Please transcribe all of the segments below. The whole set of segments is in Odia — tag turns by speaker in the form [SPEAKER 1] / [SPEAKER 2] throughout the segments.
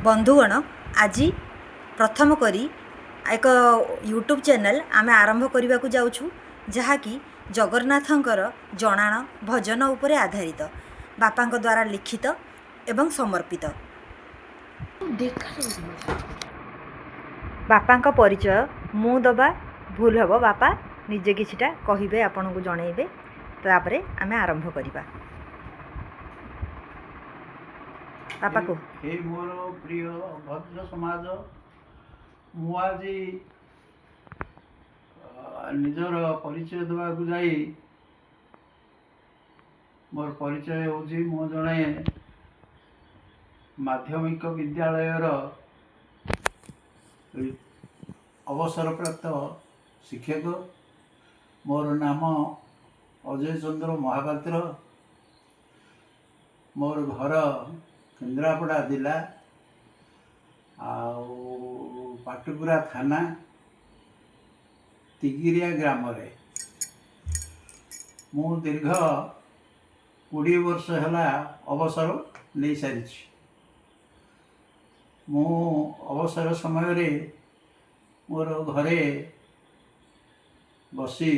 [SPEAKER 1] ବନ୍ଧୁଗଣ, ଆଜି ପ୍ରଥମ କରି ଏକ ୟୁଟ୍ୟୁବ୍ ଚ୍ୟାନେଲ୍ ଆମେ ଆରମ୍ଭ କରିବାକୁ ଯାଉଛୁ, ଯାହାକି ଜଗନ୍ନାଥଙ୍କର ଜଣାଣ ଭଜନ ଉପରେ ଆଧାରିତ, ବାପାଙ୍କ ଦ୍ୱାରା ଲିଖିତ ଏବଂ ସମର୍ପିତ। ବାପାଙ୍କ ପରିଚୟ ମୁଁ ଦେବା ଭୁଲ ହେବ, ବାପା ନିଜେ କିଛିଟା କହିବେ, ଆପଣଙ୍କୁ ଜଣାଇବେ, ତାପରେ ଆମେ ଆରମ୍ଭ କରିବା। ବାପା କୁହ।
[SPEAKER 2] ହେ ମୋର ପ୍ରିୟ ଭଦ୍ର ସମାଜ, ମୁଁ ଆଜି ନିଜର ପରିଚୟ ଦେବାକୁ ଯାଇ ମୋର ପରିଚୟ ହେଉଛି, ମୁଁ ଜଣେ ମାଧ୍ୟମିକ ବିଦ୍ୟାଳୟର ଅବସରପ୍ରାପ୍ତ ଶିକ୍ଷକ। ମୋର ନାମ ଅଜୟ ଚନ୍ଦ୍ର ମହାପାତ୍ର। ମୋର ଘର କେନ୍ଦ୍ରାପଡ଼ା ଜିଲ୍ଲା ଆଉ ପାଟକୁରା ଥାନା ତିଗିରିଆ ଗ୍ରାମରେ। ମୁଁ ଦୀର୍ଘ 20 ବର୍ଷ ହେଲା ଅବସର ନେଇସାରିଛି। ମୁଁ ଅବସର ସମୟରେ ମୋର ଘରେ ବସି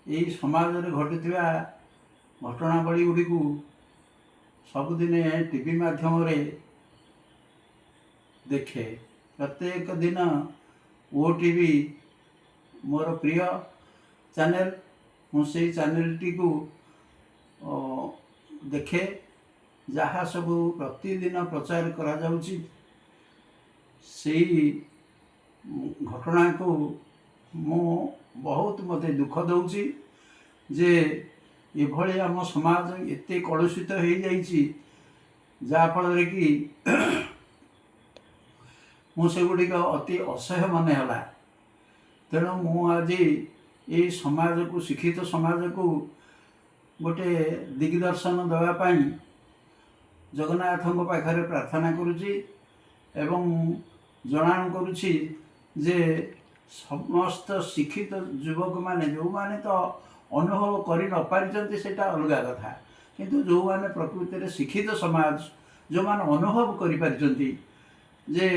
[SPEAKER 2] ଏଇ ସମାଜରେ ଘଟୁଥିବା ଘଟଣାବଳୀ ଗୁଡ଼ିକୁ ସବୁଦିନେ ଟିଭି ମାଧ୍ୟମରେ ଦେଖେ। ପ୍ରତ୍ୟେକ ଦିନ ଓଟିଭି ମୋର ପ୍ରିୟ ଚ୍ୟାନେଲ। ମୁଁ ସେଇ ଚ୍ୟାନେଲଟିକୁ ଦେଖେ। ଯାହା ସବୁ ପ୍ରତିଦିନ ପ୍ରଚାର କରାଯାଉଛି, ସେଇ ଘଟଣାକୁ ମୁଁ ବହୁତ ମୋତେ ଦୁଃଖ ଦେଉଛି ଯେ ଏଭଳି ଆମ ସମାଜ ଏତେ କଳୁଷିତ ହେଇଯାଇଛି, ଯାହାଫଳରେ କି ମୁଁ ସେଗୁଡ଼ିକ ଅତି ଅସହ୍ୟ ମନେ ହେଲା। ତେଣୁ ମୁଁ ଆଜି ଏଇ ସମାଜକୁ, ଶିକ୍ଷିତ ସମାଜକୁ ଗୋଟେ ଦିଗ୍ଦର୍ଶନ ଦେବା ପାଇଁ ଜଗନ୍ନାଥଙ୍କ ପାଖରେ ପ୍ରାର୍ଥନା କରୁଛି ଏବଂ ଜଣାଣ କରୁଛି ଯେ ସମସ୍ତ ଶିକ୍ଷିତ ଯୁବକମାନେ, ଯେଉଁମାନେ ତ ଅନୁଭବ କରି ନପାରିଛନ୍ତି ସେଇଟା ଅଲଗା କଥା, କିନ୍ତୁ ଯେଉଁମାନେ ପ୍ରକୃତିରେ ଶିକ୍ଷିତ ସମାଜ, ଯେଉଁମାନେ ଅନୁଭବ କରିପାରିଛନ୍ତି ଯେ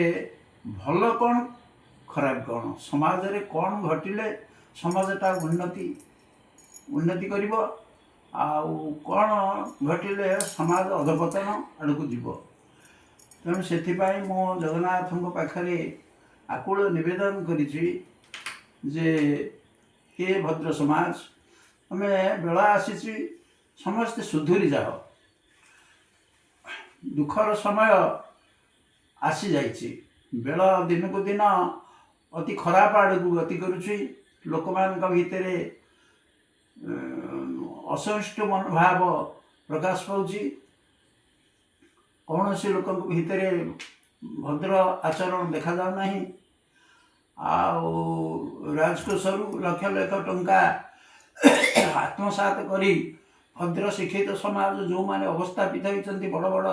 [SPEAKER 2] ଭଲ କ'ଣ, ଖରାପ କ'ଣ, ସମାଜରେ କ'ଣ ଘଟିଲେ ସମାଜଟା ଉନ୍ନତି କରିବ ଆଉ କ'ଣ ଘଟିଲେ ସମାଜ ଅଧପତନ ଆଡ଼କୁ ଯିବ, ତେଣୁ ସେଥିପାଇଁ ମୁଁ ଜଗନ୍ନାଥଙ୍କ ପାଖରେ ଆକୁଳ ନିବେଦନ କରିଛି ଯେ ହେ ଭଦ୍ର ସମାଜ, ତମେ ବେଳ ଆସିଛି, ସମସ୍ତେ ସୁଧୁରି ଯାଅ। ଦୁଃଖର ସମୟ ଆସିଯାଇଛି। ବେଳ ଦିନକୁ ଦିନ ଅତି ଖରାପ ଆଡ଼କୁ ଗତି କରୁଛି। ଲୋକମାନଙ୍କ ଭିତରେ ଅସହିଷ୍ଣୁ ମନୋଭାବ ପ୍ରକାଶ ପାଉଛି। କୌଣସି ଲୋକଙ୍କ ଭିତରେ ଭଦ୍ର ଆଚରଣ ଦେଖାଯାଉ ନାହିଁ। ଆଉ ରାଜକୋଷରୁ ଲକ୍ଷ ଲକ୍ଷ ଟଙ୍କା ଆତ୍ମସାତ କରି ଭଦ୍ର ଶିକ୍ଷିତ ସମାଜ ଯେଉଁମାନେ ଅବସ୍ଥାପିତ ହୋଇଛନ୍ତି, ବଡ଼ ବଡ଼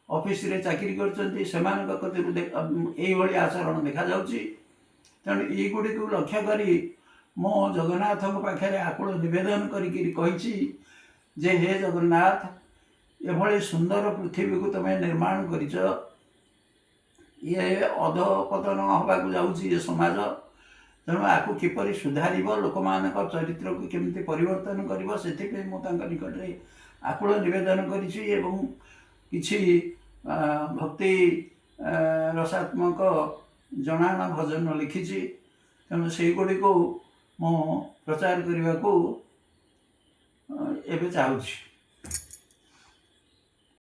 [SPEAKER 2] ଅଫିସରେ ଚାକିରି କରିଛନ୍ତି, ସେମାନଙ୍କ କତିରୁ ଏଇଭଳି ଆଚରଣ ଦେଖାଯାଉଛି। ତେଣୁ ଏଇଗୁଡ଼ିକୁ ଲକ୍ଷ୍ୟ କରି ମୁଁ ଜଗନ୍ନାଥଙ୍କ ପାଖରେ ଆକୁଳ ନିବେଦନ କରିକିରି କହିଛି ଯେ ହେ ଜଗନ୍ନାଥ, ଏଭଳି ସୁନ୍ଦର ପୃଥିବୀକୁ ତୁମେ ନିର୍ମାଣ କରିଛ, ଇଏ ଅଧପତନ ହେବାକୁ ଯାଉଛି ଏ ସମାଜ। ତେଣୁ ଆକୁ କିପରି ସୁଧାରିବ, ଲୋକମାନଙ୍କ ଚରିତ୍ରକୁ କେମିତି ପରିବର୍ତ୍ତନ କରିବ, ସେଥିପାଇଁ ମୁଁ ତାଙ୍କ ନିକଟରେ ଆକୁଳ ନିବେଦନ କରିଛି ଏବଂ କିଛି ଭକ୍ତି ରସାତ୍ମକ ଜଣାଣ ଭଜନ ଲେଖିଛି। ତେଣୁ ସେଇଗୁଡ଼ିକୁ ମୁଁ ପ୍ରଚାର କରିବାକୁ ଏବେ ଚାହୁଁଛି।